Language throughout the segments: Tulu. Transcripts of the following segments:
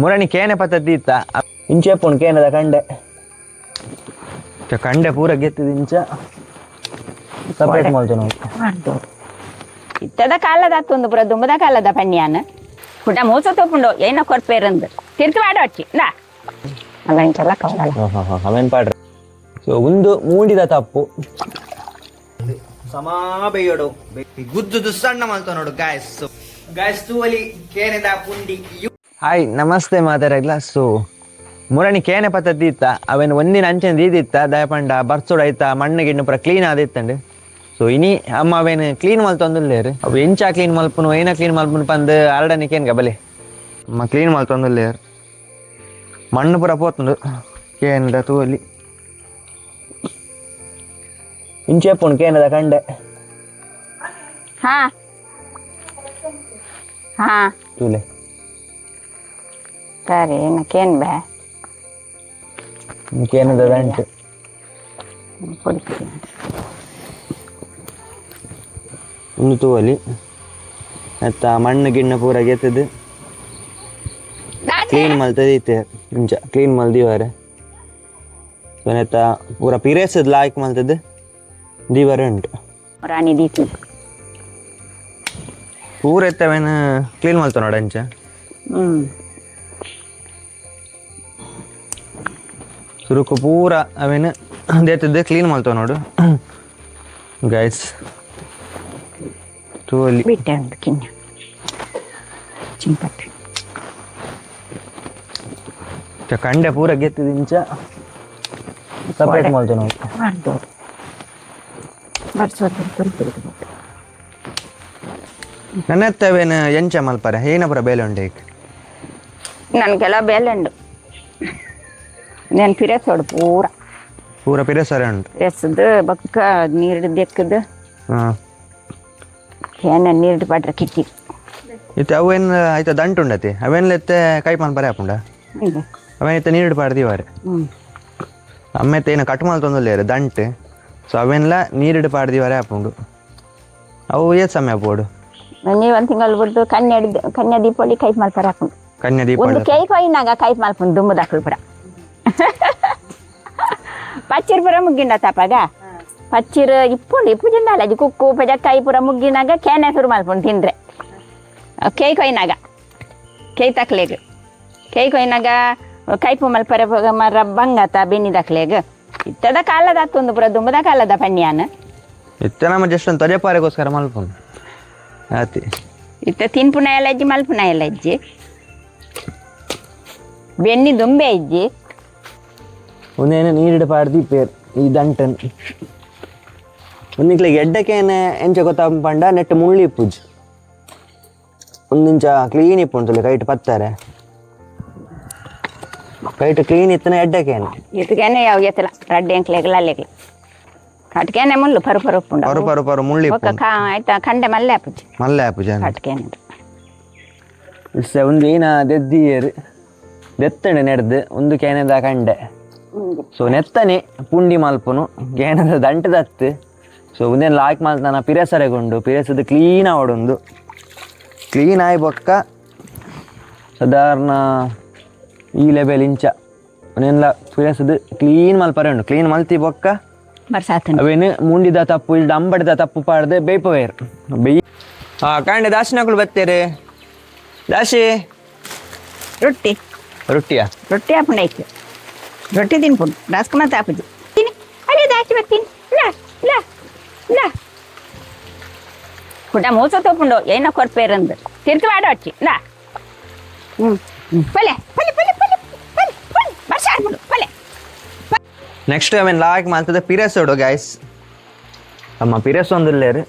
ಮುರಣಿ ಕೇನೆ ಪತ್ತತಿ ಇತ್ತ ಇಂಚೆಪ್ಪುಂಡು ಕೇನದ ಕಂಡೆ. ಕಂಡೆ ಪೂರ ಗೆತ್ತದ ಇಂಚ ಸಪರೇಟ್ ಮಲ್ತು ನಾವು. ಇತ್ತದ ಕಾಲದ ಅತ್ತೊಂದು ಪೂರ ದುಂಬದ ಕಾಲದ ಪಣ್ಯಾನ ಪುಟ ಮೂಸ ತೋಪುಂಡು ಏನ ಕೊರ್ಪೇರಂದು ತಿರ್ತು ವಾಡ వచ్చಿ ನಾ ಅಲ್ಲ ಇಂಚೆಲ್ಲ ಕವಲ. ಹಾಂ ಹಾಂ, ಅವೇನು ಪಾಡ್ರಿ. ಸೊ ಒಂದು ಮೂಡಿದ ತಪ್ಪು. ಸಮಾ ಬೇಯೋಡು ಗುದ್ದುದು ಸಣ್ಣ ಮಲ್ತ ನೋಡು ಗಾಯಸ್. ಗಾಯಸ್, ತೂವಲಿ ಕೇನೆದ ಪುಂಡಿ. ಹಾಯ್, ನಮಸ್ತೆ ಮಾತಾಡಗ್ಲ. ಸೊ ಮುರಣಿ ಕೇನೆ ಪದ್ಧತಿ ಇತ್ತ, ಅವೇನು ಒಂದಿನ ಅಂಚನೆ ದೀದಿತ್ತ. ದಯಪಂಡ ಬರ್ಸೋಡು ಆಯ್ತಾ ಮಣ್ಣು ಗಿಣ್ಣು ಪೂರ ಕ್ಲೀನ್ ಆದಿತ್ತಂಡು. ಸೊ ಇನಿ ಅಮ್ಮ ಅವೇನು ಕ್ಲೀನ್ ಮಲ್ತೊಂದುಲ್ಲೇರು. ಅವು ಎಂಚ ಕ್ಲೀನ್ ಮಲ್ಪುನು, ಏನ ಕ್ಲೀನ್ ಮಲ್ಪುನು ಪಂದ್ ಅರಡನಿ ಕೇನ್ಗ ಬಲೆ. ಅಮ್ಮ ಕ್ಲೀನ್ ಮಲ್ತೊಂದುಲ್ಲೇರು. ಮಣ್ಣು ಪೂರ ಪೋತುಂಡು ಕೇನದ. ತೂವಲಿ, ಇಂಚೆಪ್ಪುಂಡು ಕೇನದ ಕಂಡೆ. ಹಾ ಹಾ. ತೂಲೆ. ಸರಿ, ಕೇನ್ ಬೇ. ಕೇನದ ದಂಟು. ಪೊಡಿ. ಒಂದು ತೂವಲಿ, ಅತ್ತ ಮಣ್ಣು ಗಿಣ್ಣು ಪೂರ ಗೆತ್ತದು ಕ್ಲೀನ್ ಮಲ್ತದ ಇತ್ತೆ. ಇಂಚ ಕ್ಲೀನ್ ಮಲ್ದಿವಾರೆ. ಸೊ ನೆತ್ತ ಪೂರ ಪಿರೇಸದ್ ಲಾಯ್ಕ್ ಮಲ್ತದ್ದು ದೀವರೆ ಉಂಟು. ರಾಣಿ ದೀತಿ. ಪೂರ ಎತ್ತವೇನು ಕ್ಲೀನ್ ಮಲ್ತ ನೋಡ ಅಂಚ. ಸುರುಕು ಪೂರ ಅವೇನು ದೇತದ್ದು ಕ್ಲೀನ್ ಮಲ್ತವ ನೋಡು ಗೈಸ್, ತೂವಲಿ. ಬಿಟ್ಟೆ ಉಂಟು ಕಿನ್ನ ಚಿಂಪಟ್ಟು. ಕಂಡೆ ಪೂರ ಗೆತ್ತದ ಇಂಚ ಸಪರೇಟ್ ಮಲ್ತ ನೋಡು. ಮಾಡ್ದೋಡು ಬರ್ಸೋದು. ನನ್ನ ಎತ್ತವೇನು ಎಂಚ ಮಲ್ಪರೆ, ಏನಪುರ ಬೇಲೆ ಉಂಟು ಈಗ? ನನ್ಗೆಲ್ಲ ಬೇಲೆ ಉಂಡು. నేను ಪಿರೇಸೋಡು ಪೂರ. ಪೂರ ಪಿರೇಸರೆ ಉಂಟು. ಪಿರೇಸದು ಬೊಕ್ಕ ನೀರು ದೆಕ್ಕದು. ಹಾಂ. ಏನ ನೀರು ಪಡ್ರ ಕಿಟ್ಟಿ. ಇತ್ತೆ ಅವೇನು ಆಯ್ತಾ ದಂಟು ಉಂಡತಿ, ಅವೇನು ಎತ್ತೆ ಕೈ ಮಲ್ಪರೆ ಆಪುಂಡ? ಅವೇನು ಇತ್ತೆ ನೀರು ಪಾಡ್ದಿವಾರೆ. ಅಮ್ಮೆತ್ತೆ ಏನು ಕಟ್ ಮಲ್ತೊಂದುಲ್ಲೇರು ದಂಟು. ಸೊ ಅವೇನ್ಲ ನೀರಿಡು ಪಾಡ್ದಿವಾರೆ ಆಪುಂಡು. ಅವು ಏತ್ ಸಮಯ ಪೋಡು? ನೀವು ಒಂದು ತಿಂಗಳು ಬಿಡ್ದು ಕನ್ಯಾ ಕನ್ಯಾ ದೀಪಾವಳಿ ಕೈಪ್ ಮಲ್ಪರ ಹಾಕೊಂಡು. ಕನ್ಯಾ ಒಂದು ದೀಪಾವಳಿ. ಕೇಕ್ ಕೊಯ್ನಾಗ ಕೈಪ್ ಮಲ್ಪುಂಡು ದುಂಬುದಕ್ಕಲು ಪೂರ. ಪಚ್ಚಿರ್ ಪೂರ ಮುಗ್ಗಿಂಡ ತಪಾಗ ಪಚ್ಚಿರ್ ಇಪ್ಪುಂಡು ಇಪ್ಪು ಜಿಂದಾಲ ಕುಕ್ಕು ಪಜಕ್ಕಾಯಿ ಪೂರ ಮುಗ್ಗಿನಾಗ ಕೇನೆ ಶುರು ಮಲ್ಪುಂಡು ತಿಂದ್ರೆ. ಕೇಕ್ ಕೊಯ್ನಾಗ ಕೇಯ್ ತಕ್ಲೆಗ್ ಕೇಯ್ ಕೊಯ್ನಾಗ ಕೈಪು ಮಲ್ಪರೆ ಮರ ಬಂಗತ ಬೆನ್ನಿ ದಕ್ಲೆಗ್. ಇತ್ತದ ಕಾಲದ ಅತ್ತೊಂದು ಪೂರ ದುಂಬದ ಕಾಲದ ಪಣ್ಯಾನ. ಇತ್ತೆ ನಮ್ಮ ಜಸ್ಟ್ ಒಂದು ತೊಜಪಾರೆಗೋಸ್ಕರ ಮಲ್ಪುಂಡು ಆತಿ. ಇತ್ತ ತಿನ್ಪುನ ಎಲ್ಲ ಇಜ್ಜಿ, ಮಲ್ಪುನ ಎಲ್ಲ ಇಜ್ಜಿ, ಬೆನ್ನಿ ದುಂಬೆ ಇಜ್ಜಿ. ಒಂದೇನು ನೀರಿಡು ಪಾಡ್ದಿ ಪೇರ್ ಈ ದಂಟನ್. ಒಂದಿಕ್ಲೆ ಎಡ್ಡಕೇನೆ ಎಂಚ ಗೊತ್ತಾ ಪಂಡ ನೆಟ್ ಮುಳ್ಳಿ ಇಪ್ಪುಜಿ. ಒಂದಿಂಚ ಕ್ಲೀನ್ ಇಪ್ಪುಂಟು ಕೈಟ್ ಪತ್ತಾರೆ. ಕೈಟ್ ಕ್ಲೀನ್ ಇತ್ತನ ಎಡ್ಡಕೇನೆ. ಇತ್ಕೇನೆ ಯಾವ ಎತ್ತಲ ರಡ್ಡೆ ಅಂಕ್ಲೆಗ್ಲ ಅಲ್ಲೆಗ್ಲ ಕಟ್ಕೇನೆ ಮುಳ್ಳು ಪರು ಪರು ಉಪ್ಪುಂಡು. ಪರು ಪರು ಪರು ಮುಳ್ಳಿ. ಬೊಕ್ಕ ಕಾ ಆಯ್ತಾ ಕಂಡೆ ಮಲ್ಲೆ ಆಪುಜಿ. ಮಲ್ಲೆ ಆಪುಜಿ. ಕಟ್ಕೇನೆ. It's ಒಂದು ಏನ ದೆದ್ದಿಯೇರು ದೆತ್ತಣೆ ನೆಡ್ದು ಒಂದು ಕೇನದ ಕಂಡೆ. ಸೊ ನೆತ್ತನೆ ಪುಂಡಿ ಮಲ್ಪುನು ಕೇನದ ದಂಟು ದತ್ತು. ಸೊ ಒಂದೇನು ಲಾಯ್ಕ್ ಮಲ್ತಾನ ಪಿರೆಸರೆಗೊಂಡು ಪಿರೆಸದು ಕ್ಲೀನ್ ಆವಡೊಂದು. ಕ್ಲೀನ್ ಆಯ್ ಬೊಕ್ಕ ಸಾಧಾರಣ ಈ ಲೆವೆಲ್ ಇಂಚ ಒಂದೇನ್ಲ ಪಿರೆಸದು ಕ್ಲೀನ್ ಮಲ್ಪರೆ ಉಂಡು. ಕ್ಲೀನ್ ಮಲ್ತಿ ಬೊಕ್ಕ ಬರ್ಸಾತನ. ಅವೇನು ಮುಂಡಿದ ತಪ್ಪು ಇಲ್ಲ ಅಂಬಡಿದ ತಪ್ಪು ಪಾಡ್ದೆ ಬೇಯ್ಪವೇರು ಬೇಯ್. ಹಾಂ, ಕಾಂಡೆ ದಾಶಿನಕುಲು ಬತ್ತೇರೆ ದಾಶಿ. ರೊಟ್ಟಿ. ರೊಟ್ಟಿಯಾ? ರೊಟ್ಟಿ ಆಪುಂಡು ಐತೆ. ರೊಟ್ಟಿ ತಿನ್ಪುಂಡು, ರಸ್ಕ್ ಮತ್ತೆ ಆಪುಜಿ. ತಿನ್ನಿ ಅಲ್ಲೇ ದಾಸಿ ಬರ್ತೀನಿ. ಇಲ್ಲ ಇಲ್ಲ ಇಲ್ಲ, ಪುಟ ಮೂಸ ತೋಪುಂಡು ಏನ ಕೊರ್ಪೇರಂದು ತಿರ್ತು ವಾಡ వచ్చి ಇಂదా. ಹ್ಞೂ, ಪಲ್ಲೆ ಪಲ್ಲೆ ಪಲ್ಲೆ ಪಲ್ಲೆ ಪಲ್ಲೆ ಪಲ್ಲೆ ವರ್ಷ ಆಡ್ಬಿಡು ಪಲ್ಲೆ. ನೆಕ್ಸ್ಟ್ ಅವೇನು ಲಾಯ್ಕ್ ಮಾಡ್ತದೆ ಪಿರೆಸೋಡು ಗಾಯ್ಸ್. ಅಮ್ಮ ಪಿರೆಸ್ ಒಂದುಲ್ಲೇರು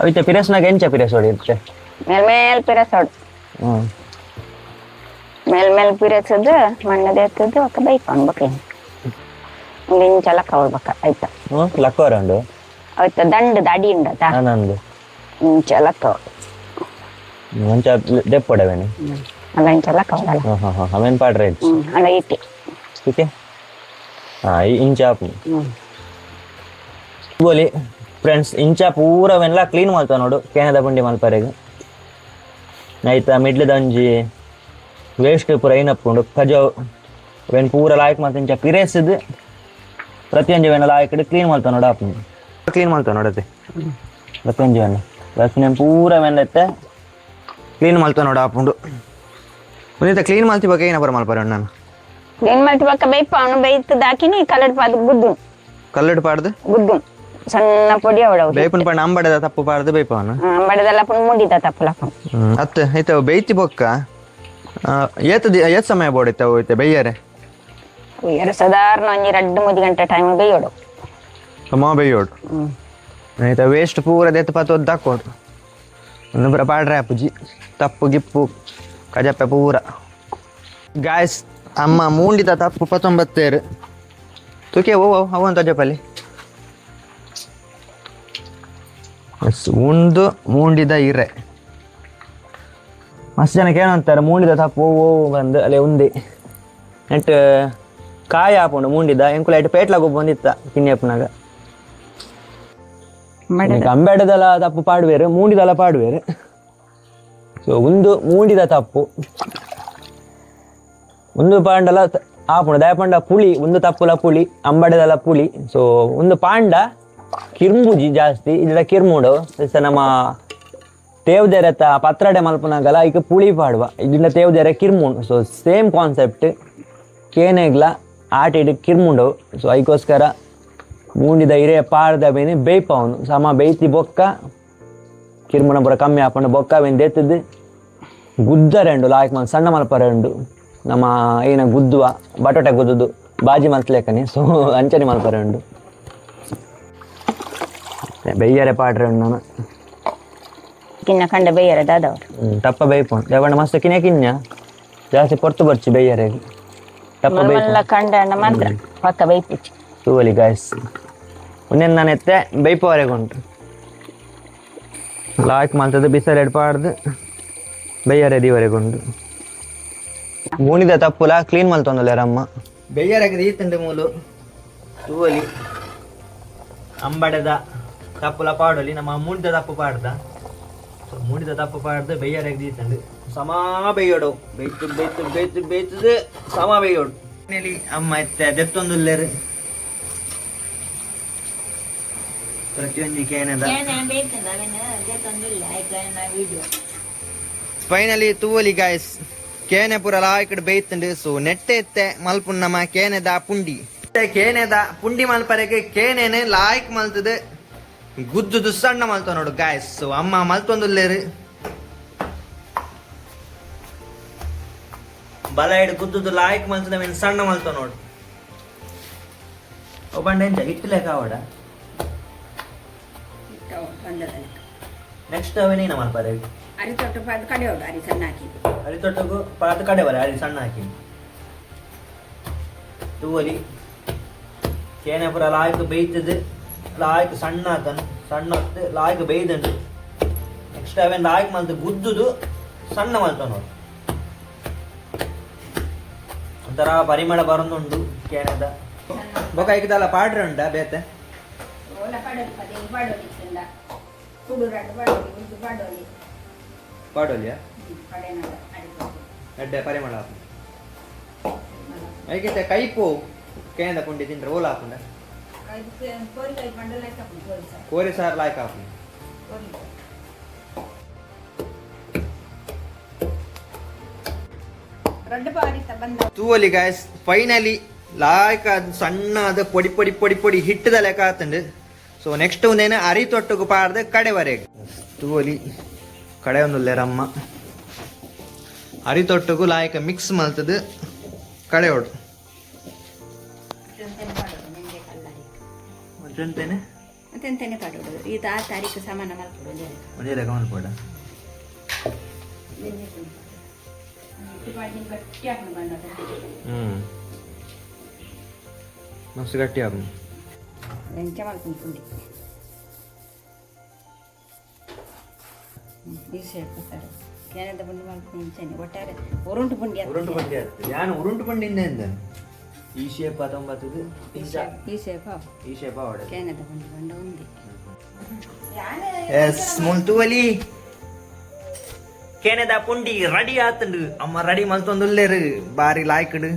ಅವಿತ ಪಿರೆಸ್ನಾಗ ಎಂಚ ಪಿರೆಸೋಡು ಇರುತ್ತೆ? ಮೇಲ್ ಮೇಲ್ ಪಿರಸೋಡು. ಹ್ಞೂ. ಮೇಲ್ ಮೇಲ್ ಪಿರಸದು ಮಣ್ಣು ಎತ್ತದು ఒక ಬೈಕ್ ಅನ್ಬೇಕು. ಒಂದು ಇಂಚಲ ಕವಳ್ಬೇಕ ಆಯ್ತಾ. ಹ್ಞೂ, ಲಕ್ಕೋರ ಉಂಡು. ಆಯ್ತಾ, ದಂಡದ ಅಡಿ ಉಂಡತಾ. ನಂದು. ಇಂಚಲ ಕವಳು. ಮಂಚ ದೆಪ್ಪೊಡವೇನು. ಅಲ್ಲ, ಇಂಚಲ ಕವಳಲ್ಲ. ಹಾಂ ಹಾಂ ಹಾಂ, ಅವೇನು ಪಾಡ್ರೆ. ಹ್ಞೂ, ಅಲ್ಲ ಇಟ್ಟಿ. ಓಕೆ, ಹಾಂ, ಇಂಚ. ಹ್ಞೂ. ಬೋಲಿ ಫ್ರೆಂಡ್ಸ್, ಇಂಚ ಪೂರವೆಲ್ಲ ಕ್ಲೀನ್ ಮಾಡ್ತಾವ ನೋಡು ಕೇನದ ಪುಂಡಿ ಮಲ್ಪರೆಗ್. ಐತ ಮಿಡ್ಲದ ಒಂಜಿ ವೇಸ್ಟ್ ಪೂರ ಏನಪ್ಪುಂಡು ಕಜವು ಅವೆನ್ ಪೂರ ಲಾಯ್ಕ್ ಮಲ್ತ ಇಂಚ ಪಿರೇಸಿದ್ ಪ್ರತಿಯೊಂಜಿ ವೇಣ ಲಾಯ್ಕ್ ಕ್ಲೀನ್ ಮಲ್ತ ನೋಡ ಆಪುಂಡು. ಕ್ಲೀನ್ ಮಲ್ತ ನೋಡತೆ ಪ್ರತಿಯೊಂಜಿ ವೇಣ ಪ್ಲಸ್ ನೇನು ಪೂರ ವೇಣ ಇತ್ತೆ ಕ್ಲೀನ್ ಮಲ್ತ ನೋಡ ಆಪುಂಡು. ಒಂದಿತ್ತ ಕ್ಲೀನ್ ಮಲ್ತಿ ಬಗ್ಗೆ ಏನ ಬರ ಮಲ್ಪರ ನಾನು? ಕ್ಲೀನ್ ಮಲ್ತಿ ಬೊಕ್ಕ ಬೇಯ್ಪಾವನು, ಬೇಯ್ತದ ಹಾಕಿನಿ ಕಲರ್ ಪಾದ ಗುದ್ದು. ಕಲ್ಲಡ್ ಪಾಡ್ದು? ಗುದ್ದು, ಸಣ್ಣ ಪೊಡಿ ಅವಡವು. ಬೇಪುನ್ ಪಾಂಡ ಅಂಬಡದ ತಪ್ಪು ಪಾಡ್ದು ಬೇಪವನು. ಅಂಬಡದಲ್ಲ ಪುಣ್ ಮುಂಡಿದ ತಪ್ಪುಲಪ್ಪ. ಅತ್ತ ಐತ ಬೇಯ್ತಿ ಬೊಕ್ಕ ಏತ ಏತ್ ಸಮಯ ಬೋಡಿತ್ತ ಹೋಯ್ತೆ ಬೆಯ್ಯರೆ? ಎರಡು ಸಾಧಾರಣ ಒಂಜಿ 2-3 ಗಂಟೆ ಟೈಮ್ ಬೇಯೋಡು. ಸಮ ಬೇಯೋಡು. ಆಯ್ತಾ, ವೇಸ್ಟ್ ಪೂರ ದೆತ್ತು ಪತ್ತೊದ್ದು ಹಾಕೋಡು. ಒಂದು ಪೂರ ಪಾಡ್ರೆ ಆಪುಜಿ, ತಪ್ಪು ಗಿಪ್ಪು ಕಜಪ್ಪೆ ಪೂರ. ಗಾಯ್ಸ್, ಅಮ್ಮ ಮೂಂಡಿದ ತಪ್ಪು ಪತ್ತೊಂಬತ್ತೇರು ತುಕೆ ಓ ಅವನ್ ತಜಪಲ್ಲಿ. ಎಸ್, ಉಂದು ಮೂಂಡಿದ ಇರೆ. ಮಸ್ತ್ ಜನಕ್ಕೆ ಏನಂತಾರೆ, ಮೂಂಡಿದ ತಪ್ಪು ಓ ಬಂದು ಅಲ್ಲೇ ಉಂದಿ ನೆಟ್ ಕಾಯಿ ಹಾಪುಂಡು ಮೂಂಡಿದ. ಎಂಕುಲ ಐಟ್ ಪೇಟ್ಲಾಗ ಬಂದಿತ್ತ ಕಿನ್ಯಪ್ಪನಾಗ. ಅಂಬೇಡದಲ್ಲ ತಪ್ಪು ಪಾಡುವೇರು, ಮೂಂಡಿದಲ್ಲ ಪಾಡುವೇರು. ಸೊ ಒಂದು ಮೂಂಡಿದ ತಪ್ಪು ಒಂದು ಪಾಂಡಲ ಆಪುಂಡು. ದಯಪಂಡ ಪುಳಿ, ಒಂದು ತಪ್ಪುಲ ಪುಳಿ, ಅಂಬಡದಲ್ಲ ಪುಳಿ. ಸೊ ಒಂದು ಪಾಂಡ ಕಿರ್ಂಬುಜಿ ಜಾಸ್ತಿ ಇಲ್ಲದ ಕಿರ್ಮುಂಡು. ನಮ್ಮ ತೇವದೆರೆತ ಪತ್ರಡೆ ಮಲ್ಪುನಾಗಲ ಈಗ ಪುಳಿ ಪಾಡುವ, ಇದನ್ನ ತೇವದೆರೆ ಕಿರ್ಮುಂಡು. ಸೊ ಸೇಮ್ ಕಾನ್ಸೆಪ್ಟ್ ಕೇನೆಗ್ಲ ಆಟ ಇಡು ಕಿರ್ಮುಂಡು. ಸೊ ಅದಕ್ಕೋಸ್ಕರ ಮೂಂಡಿದ ಹಿರಿಯ ಪಾಡ್ದ ಬೇನೆ ಬೇಯ್ಪವನು. ಸಮ ಬೇಯ್ತಿ ಬೊಕ್ಕ ಕಿರ್ಮುನ ಪೂರ ಕಮ್ಮಿ ಆಪುಂಡು. ಬೊಕ್ಕ ಅವೇನು ದೇತದ್ದು ಗುದ್ದರೆ ಉಂಡು, ಲಾಯ್ಕ್ ಮಲ್ ಸಣ್ಣ ಮಲ್ಪರೆ ಉಂಡು. ನಮ್ಮ ಏನ ಗುದ್ದುವ ಬಟಾಟೆ ಗುದ್ದುದು ಬಾಜಿ ಮಲ್ತ್ಲೇಕನೆ. ಸೊ ಅಂಚನೆ ಮಲ್ಪರೆ ಉಂಡು. ಬೆಯ್ಯರೆ ಪಾಡ್ರೆ ಉಂಡು ನಾನು. ಕಿನ್ನ ಕಂಡ ಬೇಯರ ದಾದವರು. ತಪ್ಪ ಬೇಯ್ಪುಂಡು ದೇವಣ್ಣ ಮಸ್ತ್ ಕಿನ್ಯ ಕಿನ್ಯ, ಜಾಸ್ತಿ ಪೊರ್ತು ಬರ್ಚಿ ಬೆಯ್ಯರೆ ತಪ್ಪ ಬೇಯ್ಪುಂಡು. ಮಲ್ಲ ಕಂಡ ಮಾತ್ರ ಪಕ್ಕ ಬೇಯ್ಪುಚ್ಚಿ. ತೂವಲಿ ಗಾಯ್ಸ್, ಒಂದೇನು ನಾನು ಎತ್ತೆ ಬೇಯ್ಪವರೆಗೆ ಉಂಟು. ಲಾಯ್ಕ್ ಮಲ್ತದ್ದು ಬಿಸಲೆಡ್ ಪಾಡ್ದು ಬೆಯ್ಯರೆ ದೀವರೆಗೆ ಉಂಟು. ಮೂಣಿದ ತಪ್ಪುಲ ಕ್ಲೀನ್ ಮಲ್ತೊಂದುಲ್ಲೇರಮ್ಮ. ಬೆಯ್ಯರಾಗ ಈತಂಡೆ ಮೂಲು ತೂವಲಿ. ಅಂಬಡದ ತಪ್ಪುಲ ಪಾಡಲಿ, ನಮ್ಮ ಮೂಡಿದ ತಪ್ಪು ಪಾಡ್ದ. ಸೊ ಮೂಡಿದ ತಪ್ಪು ಪಾಡ್ದು ಬೆಯ್ಯರಾಗ ದೀತಂಡು. ಸಮ ಬೇಯೋಡು, ಬೇಯ್ತು ಬೇಯ್ತು ಬೇಯ್ತು ಬೇಯ್ತದೆ, ಸಮ ಬೇಯೋಡು. ಮನೇಲಿ ಅಮ್ಮ ಇತ್ತೆ ದೆತ್ತೊಂದುಲ್ಲೇರು ಪ್ರತಿಯೊಂದು ಕೇನದ. ಫೈನಲಿ ತೂವಲಿ ಗಾಯ್ಸ್, ಕೇನೆ ಪೂರ ಲಾಯ್ಕಡ್ ಬೇಯ್ತುಂಡು. ಸೊ ನೆಟ್ಟೆ ಎತ್ತೆ ಮಲ್ಪುನ್ನಮ ಕೇನೆದ ಪುಂಡಿ. ಕೇನೆದ ಪುಂಡಿ ಮಲ್ಪರೆಗೆ ಕೇನೇನೆ ಲಾಯ್ಕ್ ಮಲ್ತದೆ ಗುದ್ದುದು ಸಣ್ಣ ಮಲ್ತ ನೋಡು ಗಾಯ್ಸ್. ಸೊ ಅಮ್ಮ ಮಲ್ತೊಂದುಲ್ಲೇರು. ಬಲ ಹಿಡ್ ಗುದ್ದುದು ಲಾಯ್ಕ್ ಮಲ್ತದ ಮೀನ್ ಸಣ್ಣ ಮಲ್ತ ನೋಡು. ಒಬ್ಬಂಡ ಎಂಚ ಹಿಟ್ಟು ಲೆಕ್ಕ ಅವಡ. ನೆಕ್ಸ್ಟ್ ಅವೇನೇನ ಮಲ್ಪರೆ? ಅರಿ ತೊಟ್ಟು ಪಾದ ಕಡೆಯೋಡು, ಅರಿ ಸಣ್ಣ ಹಾಕಿ. ಅರಿತೊಟ್ಟಗು ಪಾದ ಕಡೆ ಬರ, ಅರಿ ಸಣ್ಣ ಹಾಕಿ. ತೂವಲಿ, ಕೇನೆ ಪೂರ ಲಾಯ್ಕ್ ಬೇಯ್ತದೆ, ಲಾಯ್ಕ್ ಸಣ್ಣ ಹಾಕನು, ಸಣ್ಣ ಹೊತ್ತು ಲಾಯ್ಕ್ ಬೇಯ್ದುಂಡು. ನೆಕ್ಸ್ಟ್ ಅವೇನು ಲಾಯ್ಕ್ ಮಲ್ತು ಗುದ್ದುದು ಸಣ್ಣ ಮಲ್ತ ನೋಡು. ಒಂಥರ ಪರಿಮಳ ಬರೋದುಂಡು ಕೇನದ. ಬೊಕ ಐಕದಲ್ಲ ಪಾಡ್ರೆ ಉಂಟಾ ಬೇತೆ? ಪಾಡೋಲಿಯಾ? ಎಡ್ಡೆ ಪರಿಮಳ ಹಾಕು. ಐಕಿತ್ತೆ ಕೈಪು ಕೇಂದ ಪುಂಡಿ ತಿಂದ್ರೆ ಓಲ ಹಾಕುಂಡ ಕೋರಿ ಸಾರು ಲಾಯ್ಕ್ ಹಾಕು. ತೂವಲಿ ಗಾಯ್ಸ್, ಫೈನಲಿ ಲಾಯ್ಕ್ ಅದು ಸಣ್ಣ ಅದು ಪೊಡಿ ಪೊಡಿ ಪೊಡಿ ಪೊಡಿ ಹಿಟ್ಟದ ಲೆಕ್ಕ ಆತಂಡು. ಸೊ ನೆಕ್ಸ್ಟ್ ಒಂದೇನು ಅರಿ ತೊಟ್ಟುಗು ಪಾಡ್ದು ಕಡೆವರೆಗೆ. ತೂವಲಿ, ಕಡೆ ಒಂದುಲ್ಲೇರಮ್ಮ. ಅರಿ ತೊಟ್ಟುಗು ಲಾಯ್ಕ ಮಿಕ್ಸ್ ಮಲ್ತದು ಕಡೆ ಒಡು. ಮತ್ತೆಂತೇನೆ? ಮತ್ತೆಂತೇನೆ ಪಾಡೋಡು, ಇದು ಆ ತಾರೀಕು ಸಮಾನ ಮಲ್ಪಡು. ಒಂದೇ ಲೆಕ್ಕ ಮಲ್ಪಡ. ಗಟ್ಟಿ ಹಾಕೊಂಡು ಬಂದದ. ಮಸ್ತ್ ಗಟ್ಟಿ ಆಪುಂಡು. ಎಂಚ ಮಲ್ಪುಂಡು ಈ ಶೇಪ್ ಸರ್, ಕೇನದ ಪುಂಡಿ ಮಲ್ಪುಂಡು ಇಂಚನೆ ಒಟ್ಟಾರೆ ಉರುಂಟು ಪುಂಡಿ ಆಗ್ತದೆ. ಉರುಂಟು ಪಂಡಿ ಆಗ್ತದೆ. ಯಾನು ಉರುಂಟು ಪಂಡಿಂದ ಎಂದ ಈ ಶೇಪ್ ಹತ್ತೊಂಬತ್ತದು. ಈ ಶೇಪ್. ಈ ಶೇಪ್ ಆವಡ. ಕೇನದ ಪುಂಡಿ ಬಂಡ ఉంది. ಎಸ್, ಮುಲ್ತುವಲಿ. ಕೇನೆದ ಪುಂಡಿ ರೆಡಿ ಆತುಂಡು. ಅಮ್ಮ ರೆಡಿ ಮಲ್ತೊಂದುಲ್ಲೇರು ಬಾರಿ ಲಾಯ್ಕಡ್.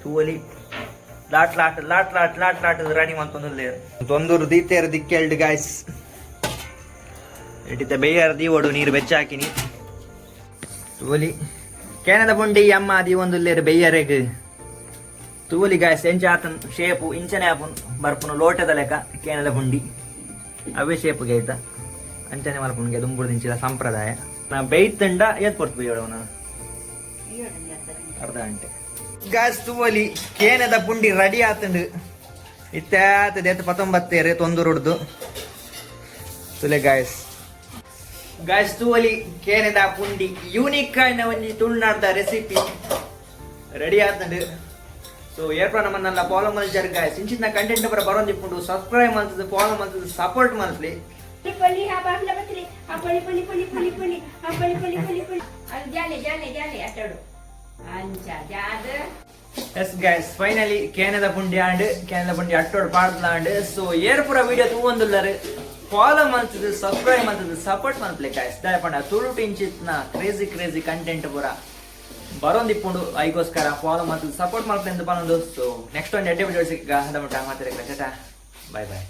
ತೂವಲಿ, lot lot lot lot lot lot ready ಮಲ್ತೊಂದುಲ್ಲೇರು. ತೊಂದೂರು ದೀತೇರು ದಿಕ್ಕೆಲ್ಡು ಗಾಯ್ಸ್. ಇಟ್ಟಿತ್ತ ಬೇಯಾರ ದೀವಡು, ನೀರು ಬೆಚ್ಚ ಹಾಕಿನಿ. ತೂವಲಿ, ಕೇನದ ಪುಂಡಿ ಅಮ್ಮ ದೀವೊಂದುಲ್ಲೇರು ಬೆಯ್ಯರೆಗ್. ತೂವಲಿ ಗಾಯ್ಸ್, ಎಂಚ ಆತನ್ ಶೇಪು ಇಂಚನೆ ಆಪುನ್ ಬರ್ಪುನು. ಲೋಟದ ಲೆಕ್ಕ ಕೇನದ ಪುಂಡಿ, ಅವೇ ಶೇಪ್ ಗೈತ ಅಂಚನೆ ಮಲ್ಪುನ್ಗೆ ದುಂಬುಡು ದಿಂಚಿದ ಸಂಪ್ರದಾಯ. ನಾ ಬೇಯ್ತಂಡ ಏತ್ ಪೊರ್ತು ಬೇಯೋಡವನ? ಅರ್ಧ ಗಂಟೆ. ಗಾಯ್ಸ್, ತೂವಲಿ, ಕೇನದ ಪುಂಡಿ ರೆಡಿ ಆತಂಡು. ಇತ್ತೆ ಆತದ ಎತ್ತು ಪತ್ತೊಂಬತ್ತೇರು ತೊಂದೂರುಡ್ದು. ತುಲೆ ಗಾಯ್ಸ್. ಗಾಯ್ಸ್, ತೂವಲಿ, ಕೇನದ ಪುಂಡಿ ಯೂನಿಕ್ ಆಯ್ನ ಒಂಜಿ ತುಳುನಾಡ್ದ ರೆಸಿಪಿ ರೆಡಿ ಆತಂಡು. ಸೊ ಏರ್ಪ ನಮ್ಮನ್ನೆಲ್ಲ ಫಾಲೋ ಮಲ್ಜರ್ ಗಾಯ್ಸ್. ಇಂಚಿನ ಕಂಟೆಂಟ್ ಬರ ಬರೋಂದಿಪ್ಪುಂಡು. ಸಬ್ಸ್ಕ್ರೈಬ್ ಮಲ್ತದ, ಫಾಲೋ ಮಲ್ತದ, ಸಪೋರ್ಟ್ ಮಲ್ಪ್ಲಿ. ಪೊಲಿ ಹಾ ಬಾಬ್ಲ ಬತ್ರಿ ಹಾ ಪೊಲಿ ಪೊಲಿ ಪೊಲಿ ಪೊಲಿ ಪೊಲಿ ಹಾ ಪೊಲಿ ಪೊಲಿ ಪೊಲಿ ಪೊಲಿ ಅದು ಜಾಲೆ ಜಾಲೆ ಜಾಲೆ ಅಟ್ಟಡು ಅಂಚ ಜಾದ. ಎಸ್ ಗೈಸ್, ಫೈನಲಿ ಕೇನದ ಪುಂಡಿ ಆಂಡ್, ಕೇನದ ಪುಂಡಿ ಅಟ್ಟೋಡ್ ಪಾಡ್ಲಾಂಡ್. ಸೊ ಏರ್ಪುರ ವಿಡಿಯೋ ತೂವೊಂದುಲ್ಲರು, ಫಾಲೋ ಮಲ್ತದ, ಸಬ್ಸ್ಕ್ರೈಬ್ ಮಲ್ತದ, ಸಪೋರ್ಟ್ ಮಲ್ಪ್ಲೆ ಗಾಯ್ಸ್. ದಾಯೆ ತುಳು ಇಂಚಿತ್ನ ಕ್ರೇಜಿ ಕ್ರೇಜಿ ಕಂಟೆಂಟ್ ಪೂರ ಬರೋಂದಿಪ್ಪುಂಡು. ಐಗೋಸ್ಕರ ಫಾಲೋ ಮಲ್ತದ, ಸಪೋರ್ಟ್ ಮಲ್ಪಲೆ ಅಂತ ಪನೊಂದು. ಸೊ ನೆಕ್ಸ್ಟ್ ಒಂದು ಎಡ್ಡೆ ವಿಡಿಯೋ ಸಿಕ್ಕ. ಮಾತಾಡ. Bye boy.